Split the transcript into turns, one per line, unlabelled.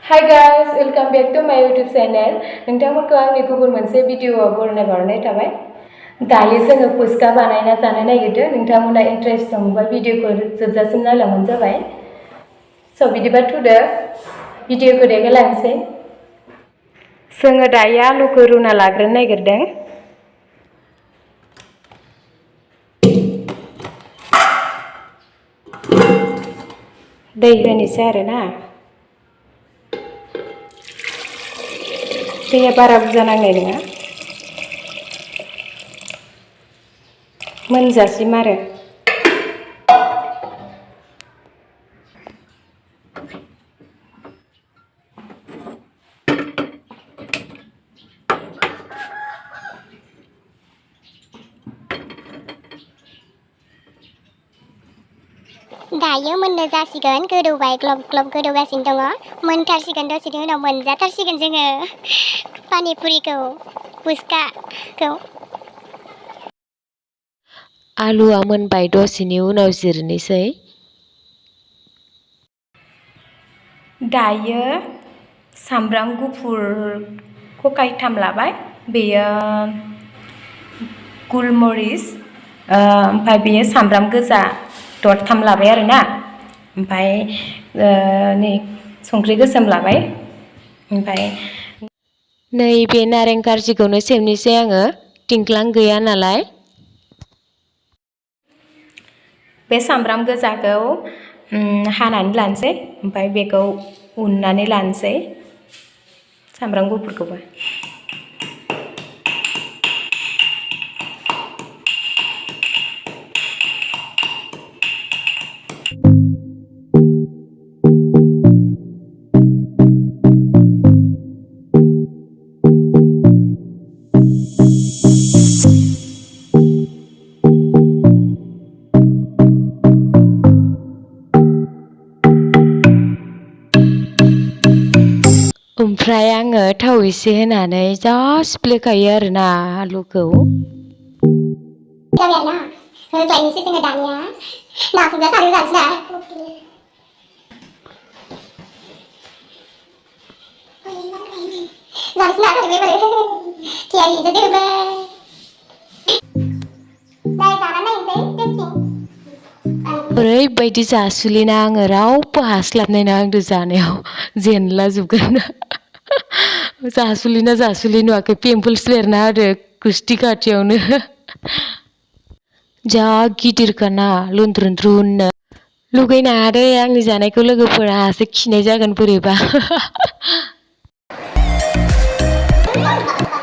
Hi guys, welcome back to my YouTube channel. नोंथांमोनखौ आंनि गुबुन मोनसे भिडिअआव बरायनाय थाबाय। दायो जोङो पुचका बानायना जानो नागिरदों। नोंथांमोना इन्ट्रेस्ट दंबा भिडिअखौ जोबजासिम नायलांबानो जाबाय। स' बिदिबा थुदो भिडिअखौ देखायलांसै। जोङो दायो आलुखौ रुना लाग्रोनो नागिरदों। दै होनोसै आरोना। दैया बारा बुरजा नांनाय नङा मोनजासिम आरो
दायो मोननो जासिगोन गोदौबाय ग्लब ग्लब गोदौगासिनो दङ मोनथारसिगोन दसेनि उनाव मोनजाथारसिगोन जोङो पानि पुरिखौ पुचकाखौ
आलुआ मोनबाय दसेनि उनाव जिरनोसै
दायो सामब्राम गुफुरखौ गायथाम लाबाय बेयो गुलमरिस ओमफ्राय बेयो सामब्राम गोजा दरथाम लाबाय आरोना ओमफ्राय नै संख्रि गोसोम लाबाय ओमफ्राय
नैबे नारें खारजिखौनो सेबनोसै आङो थिंख्लां गैया नालाय
बे सामब्राम गोजाखौ हानानै लानोसै ओमफ्राय बेखौ उननानै लानोसै सामब्राम गुफुरखौबो
ओमफ्राय आङो थाव एसे होनानै जा सिफ्लेखायो आरोना आलुखौ
जाबाय ना होबायनोसै जोङो दानिया नाखौबो सारै जानोसै जानोसै ना सारै थियारि जाजोब्बाय दाय जाना नायनोसै टेस्टिं
ओरैबायदि जासुलिना आङो रावबो हास्लाबनाय नङा आंदो जानायाव जेनला जोबगोन जासुलि नुवाखै पिम्पल्स बेरना होदो गुस्थि खाथियावनो जा गिदिरखाना लुन्द्रुननो लुगैनाङा दे आंनि जानायखौ लोगोफोरा हासो खिनाय जागोन बोरैबा